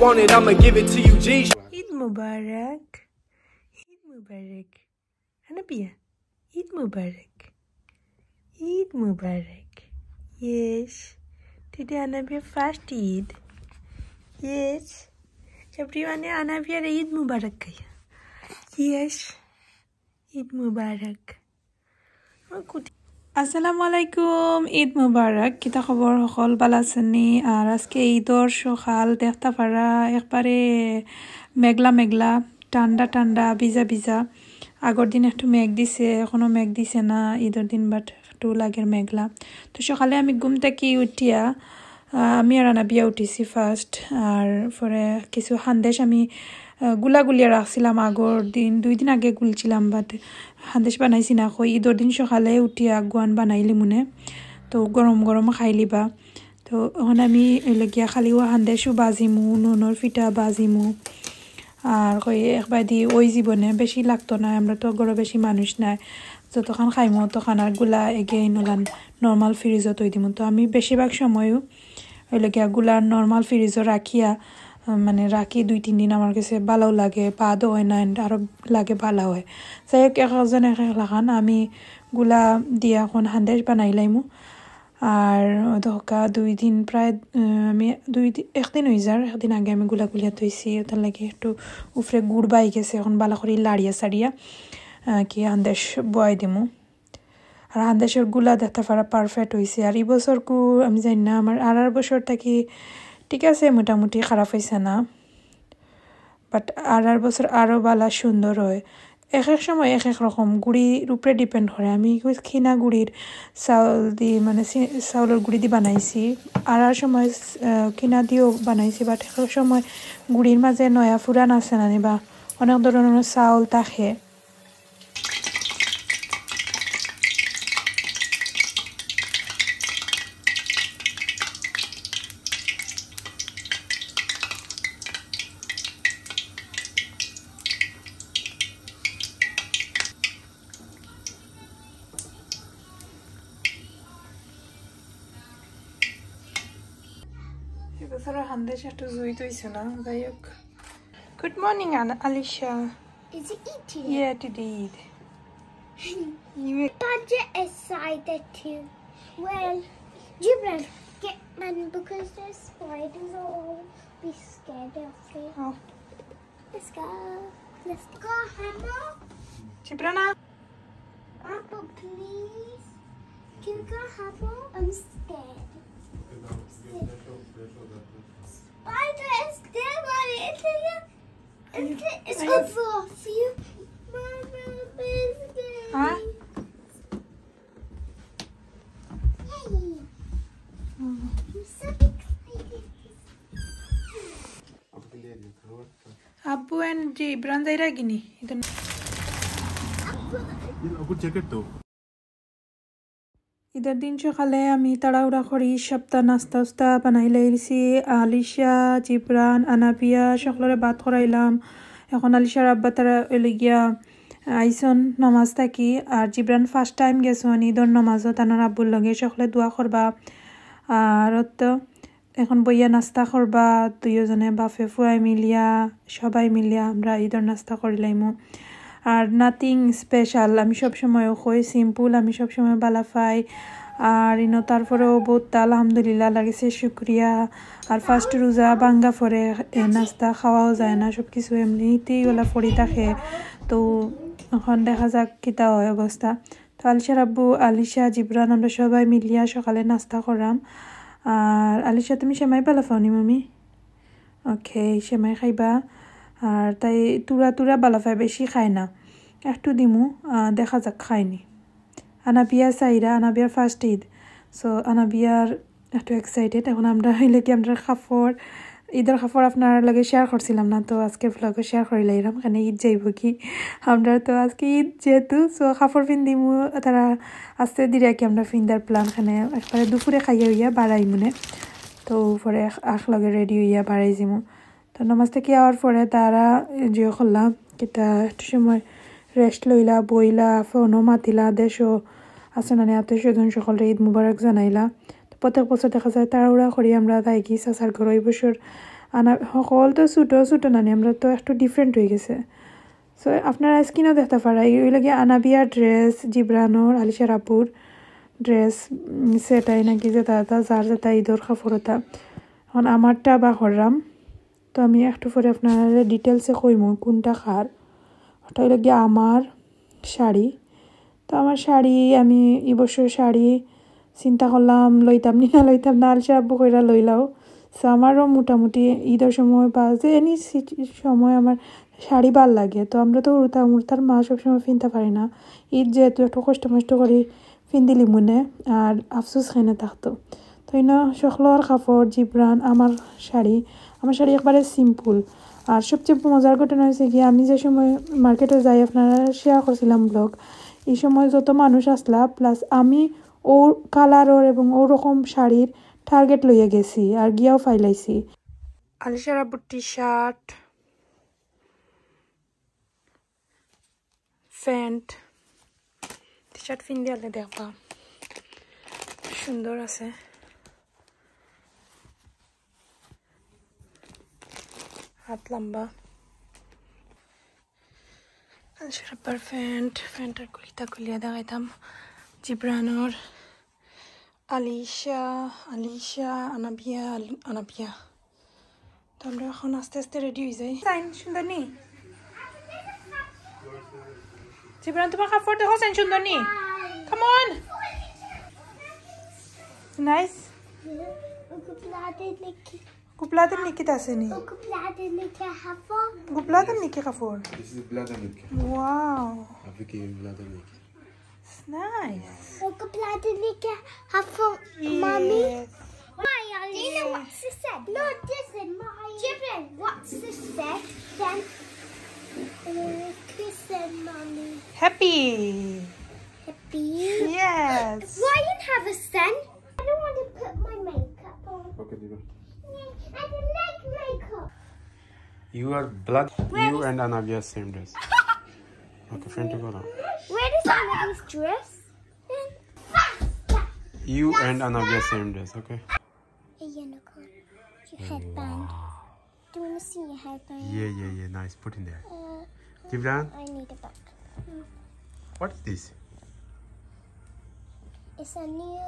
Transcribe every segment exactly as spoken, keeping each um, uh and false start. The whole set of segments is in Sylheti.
Want it, I'ma give it to you, G. Eid Mubarak. ঈদ Mubarak. আনাবিয়া, ঈদ Mubarak. ঈদ Mubarak. Yes. Today Anabia first Eid. Yes. Everyone, Anabia Eid মুবারক কইয়া। Yes. ঈদ মুবারক। আসসালামু আলাইকুম, ঈদ মুবারক। কিতা খবর হকল, ভালা আছইন নি? আর আজকে ঈদর সকাল দেখতা পারা একবারে মেঘলা মেঘলা, ঠান্ডা ঠান্ডা, ভিজা ভিজা। আগর দিন একটু মেঘ দিছে, এখনো মেঘ দিছে না ঈদর দিন, but একটু লাগের মেঘলা। তো সকালে আমি ঘুম থাকি উঠিয়া, আহ, আমি আর আনাবিয়া উঠিছি first, আর পরে কিছু হান্দেশ আমি, আহ, গুলা গুলিয়া রাখছিলাম আগর দিন, দুই দিন আগে গুলছিলাম, but হান্দেশ বানাইছি না, কই ঈদর দিন সকালে উঠিয়া গুয়ান বানাইলিমুনে, তো গরম গরম খাইলিবা। তো এখন আমি অইলো গিয়া খালি ওয়া হান্দেশও বাজিমু, ননর ফিটা বাজিমু, আর কই একবাদি ওই জীবনে বেশি লাগতো না, আমরা তো ঘরো বেশি মানুষ নাই, যতখান খাইমু অতখান, আর গুলা again ওলান normal ফ্রিজো থই দিমু। তো আমি বেশিরভাগ সময়ও অইলো গিয়া গুলা normal ফ্রিজো রাখিয়া, আহ, মানে রাখি দুই তিন দিন, আমার কাছে ভালাও লাগে, বাদও হয় না, and আরো লাগে ভালা হয়। যাই হোক, এক একজন এক এক লাখান, আমি গুলা দিয়া এখন হান্দেশ বানাইলাইমু। আর ধোকা দুই দিন প্রায়, আহ, আমি দুই দি-, একদিন হই যার, একদিন আগে আমি গুলা গুলিয়া থইছি, ওটার লাগি একটু উপরে গুড় বাই গেছে, এখন ভালা করি লাড়িয়া সাড়িয়া, আহ, কি হান্দেশ বয়াই দিমু। আর হান্দেশর গুলা দেখতা পারা perfect হইছে। আর ই বছর কু আমি জানি না, আমার আর আর বছর থাকি ঠিক আছে, মোটামুটি খারাপ হইছে না, but আর আর বছর আরো ভালা সুন্দর হয়। এক এক সময় এক এক রকম গুড়ির উপরে depend করে। আমি কিনা গুড়ির চাউল দি, মানে চি-, চাউলর গুড়ি দি বানাইছি, আর আর সময়, আহ, কিনা দিও বানাইছি, but এক এক সময় গুড়ির মাঝে নয়া পুরান আছে না নি, বা অনেক ধরনের চাউল থাকে। এবছর হান্দেশ একটু জুইত হইছে না, যাই হোক। Good morning, Anna, Alicia. Is it Eid today? Yeah, today Eid. You But you're excited too. Well, Gibran, get man because there's spiders all. Be scared, okay? Oh. Let's go. Let's go, Hammer. Gibrana. Apple, please. Can you go, Hammer? I'm scared. Spider is there, Mommy. It's here. It's, it's good for a few. Mama, please. Huh? Hey. I'm so excited. আব্বু and জি, ইব্রান যাইরা গিনি। ইতো না। Good jacket though. ইতার দিন সকালে আমি তাড়াহুড়া করি সবটা নাস্তা উস্তা বানাই লাইছি। আলিশা, জিবরান, আনাবিয়া সকলরে ভাত করাইলাম। এখন আলিশার আব্বা তারা অইলো গিয়া আইছন নামাজ থাকি। আর জিবরান first time গেছন ইদর নামাজো তানর আব্বুর লগে। সকলে দোয়া করবা। আর অত এখন বইয়া নাস্তা করবা দুইওজনে, বাফে ফুয়াই মিলিয়া, সবাই মিলিয়া আমরা ইদর নাস্তা করিলাইমু। আর nothing special, আমি সবসময় কই simple, আমি সবসময় বালা পাই। আর ইনো তারপরেও বহুত আলহামদুলিল্লাহ লাগেছে, শুক্রিয়া। আর first রোজা ভাঙ্গা পরে এ নাস্তা খাওয়াও যায় না, সব কিছু এমনিতেই ওলা পড়ি থাকে। তো এখন দেখা যাক কিতা হয় অবস্থা। তো আলিশার আব্বু, আলিশা, জিবরান, আমরা সবাই মিলিয়া সকালে নাস্তা করাম। আর আলিশা, তুমি সেমাই বালা পাও নি মামি? ওকে, সেমাই খাইবা। আর তাই তুরা তুরা বালা পায়, বেশি খায় না, একটু দিমু, আহ, দেখা যাক খায়নি। আনাবিয়া সাইরা, আনাবিয়ার first ইদ, so আনাবিয়ার একটু excited। এখন আমরা অইলো কি আমরা কাপড়, ইদর কাপড় আপনার লগে share করছিলাম না, তো আজকে vlog-ও share করিলাইলাম, কেনে ইদ যাইবো কি। আমরা তো আজকে ইদ যেহেতু, so কাপড় পিন্দিমু, তারা আস্তে ধীরে কি আমরা পিন্দার plan, কেনে একবারে দুপুরে খাইয়া হইয়া বাড়াইমুনে, তো পরে আখ-, আখ লগে ready হইয়া বাড়াই যিমু। তো নামাজ থাকি আওয়ার পরে তারা enjoy করলাম, কিতা একটু সময় rest লইলা, বইলা, ফোনও মাতিলা, দেশও আছে না নি, আত্মীয় স্বজন সকলরে ইদ মুবারক জানাইলা। তো প্রত্যেক বছর দেখা যায় তাড়াহুড়া করি আমরা যাই কি চাচার ঘরো, এই বছর আনা, সকল তো ছোটো ছোটো নানি, আমরা তো একটু ডিফারেন্ট হয়ে গেছে। সো আপনারা স্ক্রিনও দেখতে পারা, এই লাগে আনাবিয়া ড্রেস, জিবরানোর, আলিশার আব্বুর ড্রেস সেটাই নাকি, যেটা যেটা যার যেটা ঈদর কাপড় ওটা। এখন আমারটা বা করলাম, তো আমি একটু পরে আপনারা ডিটেলসে কইমু কোনটা কার। ওটা হইল গিয়ে আমার শাড়ি। তো আমার শাড়ি, আমি এই বছর শাড়ি চিন্তা করলাম লইতাম নি না লইতাম না, আলিশার আব্বু কইরা লইলাও। সো আমারও মোটামুটি ঈদর সময় বা যে এনি সময় আমার শাড়ি ভালা লাগে। তো আমরা তো উড়তা মুড়তার মা সবসময় পিনতা পারি না, ঈদ যেহেতু একটু কষ্ট মষ্ট করি পিন্দিলি মনে, আর আফসোস খাই না থাকতো। তো ইনো সকলর কাপড়, জিবরান, আমার শাড়ি, আমার শাড়ি একবারে সিম্পল। আর সবচেয়ে মজার ঘটনা হয়েছে কি, আমি যে সময় মার্কেটে যাই, আপনারা শেয়ার করছিলাম ব্লগ, এই সময় যত মানুষ আসলা, প্লাস আমি ওর কালারর এবং ওরকম শাড়ির টার্গেট লইয়া গেছি আর গিয়াও ফাইলাইছি। আলিশার আব্বুর T shirt, pant, T shirt পিন্দি আলে দেখবা সুন্দর আছে, হাত লম্বা। আলিশার আব্বার প্যান্ট, প্যান্টর কুলিটা খুলিয়া দেখাইতাম। জিবরানোর, আলিশা, আলিশা, আনাবিয়া, আল-, আনাবিয়া। তো আমরা এখন আস্তে আস্তে রেডি হয়ে যাই। সাইন সুন্দর নি? জিবরান, তোমার কাপড় দেখো, সাইন সুন্দর নি? Come on. Nice. Kupladen niki. Kupladen niki ta aseni. Kupladen niki hafo. Kupladen niki kafur. This is blood and niki. Wow. Abiki blood and niki. It's nice. Kupladen niki hafo, mommy. Yes. Maya, do you know what she said? No, it isn't, Maya. Children, what she said, then, uh, kiss them, mommy. Happy. Happy. Yes. Why you have a scent? I don't want to put my makeup on. Okay, Diva. I don't like makeup. You are blood. Where you is and Anavia same dress. Okay, friend to go now. Where is Anavia's dress? You and Anavia same dress, okay? A unicorn. Your headband. Wow. Do you want to see your headband? Yeah, yeah, yeah. Nice. Put in there. Uh, Gibran? I need a bag. Hmm. What is this? It's a new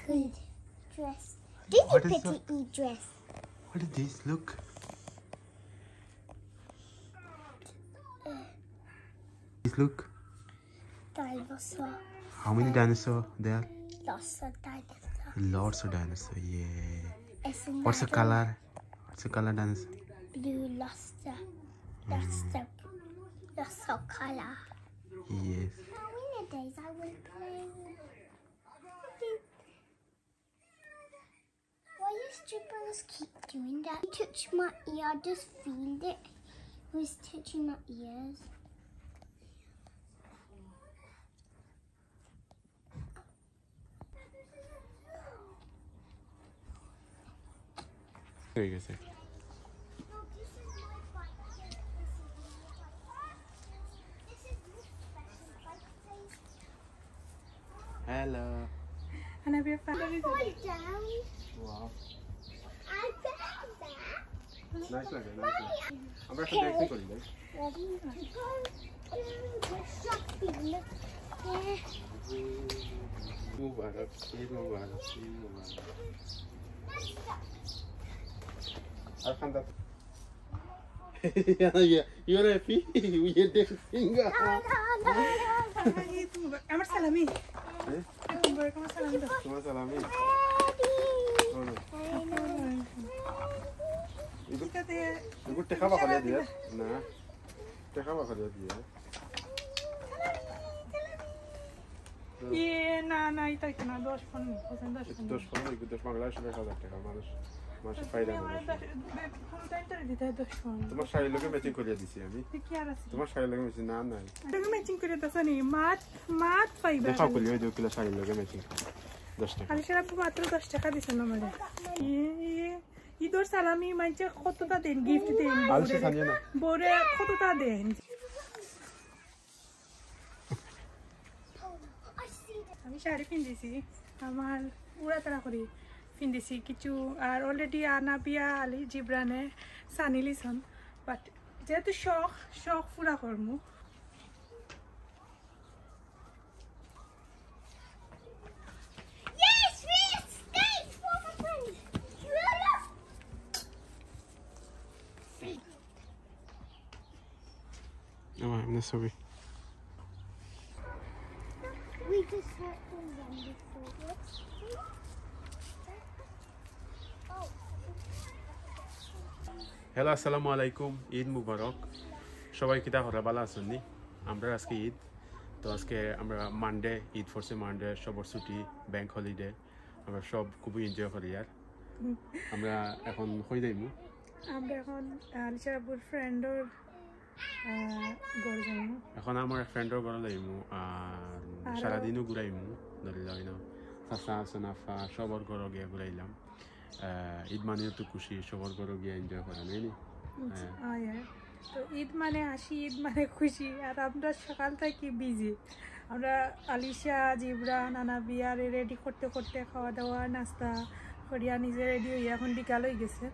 good dress. This is a pretty dress. What is this? Look. This look. Dinosaur. How many dinosaur there? Lots of dinosaur. Lots of dinosaur, yeah. What's the color? What's the color dinosaur? Blue luster. That's the, that's the color. Yes. How many days I will play? Why do strippers keep doing that? He touched my ear, I just feel it. He was touching my ears. There you go, sir. Hello. Anavia, follow me. Fall down. Wow. I found that. Nice লাগে, nice লাগে। আমরা একটা ড্যান্সিং করি, guys। মুবারক, ঈদ মুবারক, ঈদ মুবারক। আর খান্দা। You're happy? You're dancing. আমার সালামি। হ্যাঁ? আমার সালামি দাও। তোমার সালামি। এগুলো টেকা বাবা দিয়া দিয়া। না। টেকা বাবা দিয়া দিয়া। ইয়ে, না, না, এটা কি না, দশ পনেরো, দশ পনেরো। দশ পনেরো, দশ বাংলাদেশ, এক হাজার টাকা মানুষ, মানুষের ফায়দা তুমি নেই। আমার দশ, পনেরো টাইম ধরে দিতে হয়, দশ পনেরো। তোমার শাড়ির লগে ম্যাচিং করিয়া দিছি আমি। কি আর আছে? তোমার শাড়ির লগে ম্যাচিং, না, নাই। লগে ম্যাচিং করে দেছো নি? মাত, মাত পাইবা। দেখাও, খুলি, ওই যে কিলা শাড়ির লগে ম্যাচিং। দশ টাকা। আলিশার আপু মাত্র দশ টাকা দিছেন আমারে। ইয়ে, ইয়ে। ঈদর সালামি মানষে কতটা দেন, গিফট দেন। আলিশা বউরে, সানিয়া না। বউরে কতটা দেন। আমি শাড়ি পিন্দিছি, আমার উড়াতাড়া করি। পিন্দিছি কিছু, আর already আনাবিয়া, আলী, জিবরানে সানি লিছন, but যেহেতু শখ, শখ পুরা করমু। Yes, we escaped from the prison. আমার এমনি ছবি। We just had some zombies. Hello, আসসালামু আলাইকুম, ঈদ মুবারক। সবাই কিতা করা, ভালা আছইন নি? আমরার আজকে ঈদ, তো আজকে আমরা মানডে, ঈদ পড়ছে মানডে, সবর ছুটি, ব্যাংক হলিডে, আমরা সব খুবই এনজয় করি। আর আমরা এখন কই যাইমু? আমরা এখন, আহ, আলিশার আব্বুর ফ্রেন্ডর, আহ, ঘর যাইমু। এখন আমার এক ফ্রেন্ডর ঘর যাইমু, আর আরো সারাদিনও ঘুরাইমু, ধরি লই না, চাচা আছইন, আফা, সবর ঘরো গিয়া ঘুরাইলাম। আহ, ঈদ মানেও তো খুশি, সবর ঘরো গিয়া এনজয় করা, নায় নি? আচ্ছা, হ্যাঁ। আয়, আয়। তো ঈদ মানে হাসি, ঈদ মানে খুশি, আর আমরা সকাল থাকি বিজি। আমরা আলিশা, জিবরান, আনাবিয়ারে রেডি করতে করতে, খাওয়া দাওয়া, নাস্তা করিয়া নিজে রেডি হইয়া এখন বিকাল হই গেছে।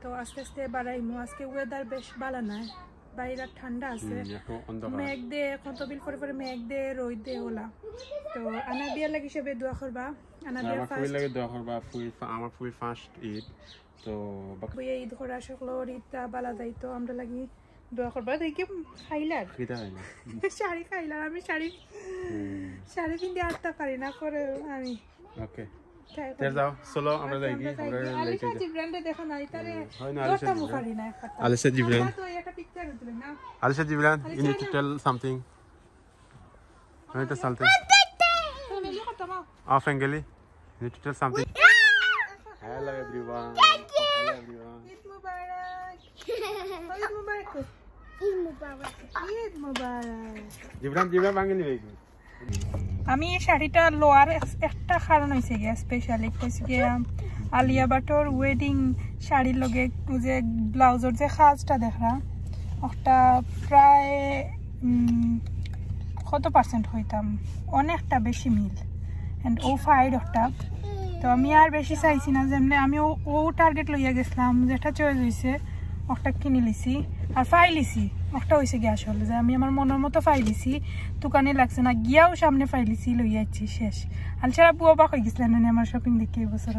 তো আস্তে আস্তে বাড়াইমু। আজকে ওয়েদার বেশ ভালা নায়, বাইরে ঠান্ডা আছে। হুম, একটু অন্ধকার। মেঘ দে, কত বিল পরে পরে মেঘ দে, রোদ দে ওলা। তো আনাবিয়ার লাগি সবে দোয়া করবা। আনাবিয়া আমার ফুইর ফার্স্ট। লাগি দোয়া করবা, ফুই ফা-, আমার ফুই ফার্স্ট ঈদ। তো বাক- বইয়া ঈদ করা সকলর ঈদটা ভালা যাইতো, আমরা লাগি দোয়া করবা। দেখি খাইলার। কিতা খাইলা? শাড়ি খাইলার, আমি শাড়ি, হুম। শাড়ি পিন্দি আটতা পারি না করে আমি। ওকে। তাই তের করি। যাও, চলো, আমরা আচ্ছা, যাই কি? আমরা যাই আমরা কি? লেট আলিশা হয়ে যায়। জিবরানরে দেখা নাই, তারে হুম, হয় না, আলিশা ধরতামও জিবরান। পারি না এক কথা। আলিশা জিবরান। আমরা তো একটা পিকচার তুলে না। আলিশা জিবরান, you Alisha need to Jibran. Tell something. You need to tell something. তুমি লিখো তো, মা। Off angle. You need to tell something. Hello everyone. Hello everyone. Eid মুবারক। ঈদ মুবারক। ঈদ মুবারক। ঈদ মুবারক। জিবরান, জিবরান, বাঙালি হয়েছে। আমি এই শাড়িটা লওয়ার এক-, একটা কারণ হইছে গিয়া স্পেশাল, একটা হইছে গিয়া আলিয়া ভাটর ওয়েডিং শাড়ির লগে যে ব্লাউজর যে কাজটা দেখরা, ওটা প্রায়, উম, কত পার্সেন্ট হইতাম, অনেকটা বেশি মিল। And ও ফাইড ওটা, তো আমি আর বেশি চাইছি না, যেমনি আমি ও, ও টার্গেট লইয়া গেছিলাম, যেটা চয়েস হইছে, ওটা কিনি লিছি, আর পাইলিছি। ওটা হইছে গিয়া আসলে যে আমি আমার মনের মতো পাইলিছি, দোকানে লাগছে না, গিয়াও সামনে পাইলিছি, লইয়া আইছি, শেষ। আলিশার আব্বু অবাক হয়ে গেছিলেন মানে আমার শপিং দেখে এই বছর।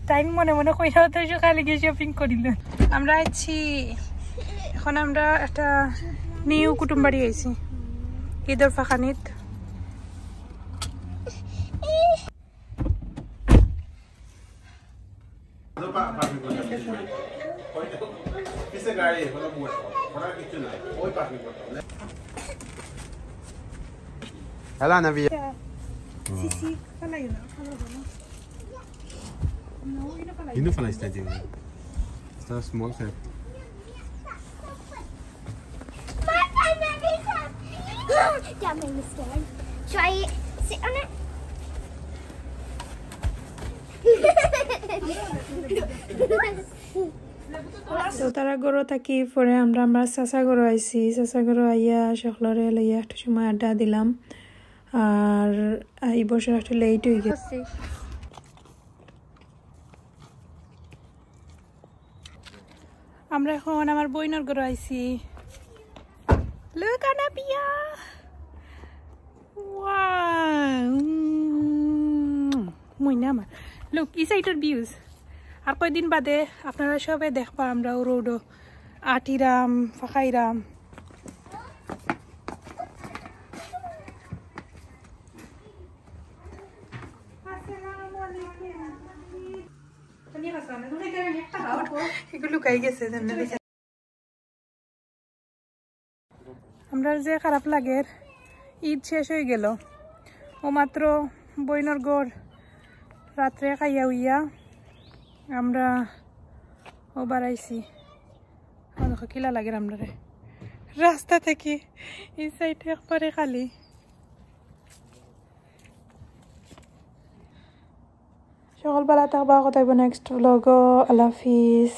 তাই মনে মনে কইরা তো সকালে গিয়ে শপিং করিল। আমরা আইছি, এখন আমরা একটা নিউ কুটুম বাড়ি আইছি ঈদর ফাঁকানিত। Hello, Navi. Sisi, fala yun, fala yun. No, yun na pala. Yun na pala yung stadium. It's a small set. That made me scared. Try it. Sit on it. তো তারা ঘরো থাকি পরে আমরা, আমরা চাচা ঘরো আইছি। চাচা ঘরো আইয়া সকলরে লইয়া একটু সময় আড্ডা দিলাম। আর এই বছর একটু লেট হয়ে গেছে। আমরা এখন আমার বইনর ঘরো আইছি। Look, Anabia. Wow. উম, মইনা আমার। Look, এই সাইডর ভিউজ। আর কয়দিন বাদে আপনারা সবে দেখবা আমরা ও রোডো আটিরাম, ফাঁকাইরাম। এগুলো লুকাই গেছে, জানলে। আমরার যে খারাপ লাগের, ঈদ শেষ হয়ে গেল, ও মাত্র বইনর ঘর রাত্রে খাইয়া উইয়া আমরা ও বাড়াইছি। ও দেখো কিলা লাগের আমরারে, রাস্তা থেকে এই সাইডে একবারে খালি। সকল ভালা থাকবা, কথা হইব নেক্সট ব্লগো। আল্লাহ হাফিজ।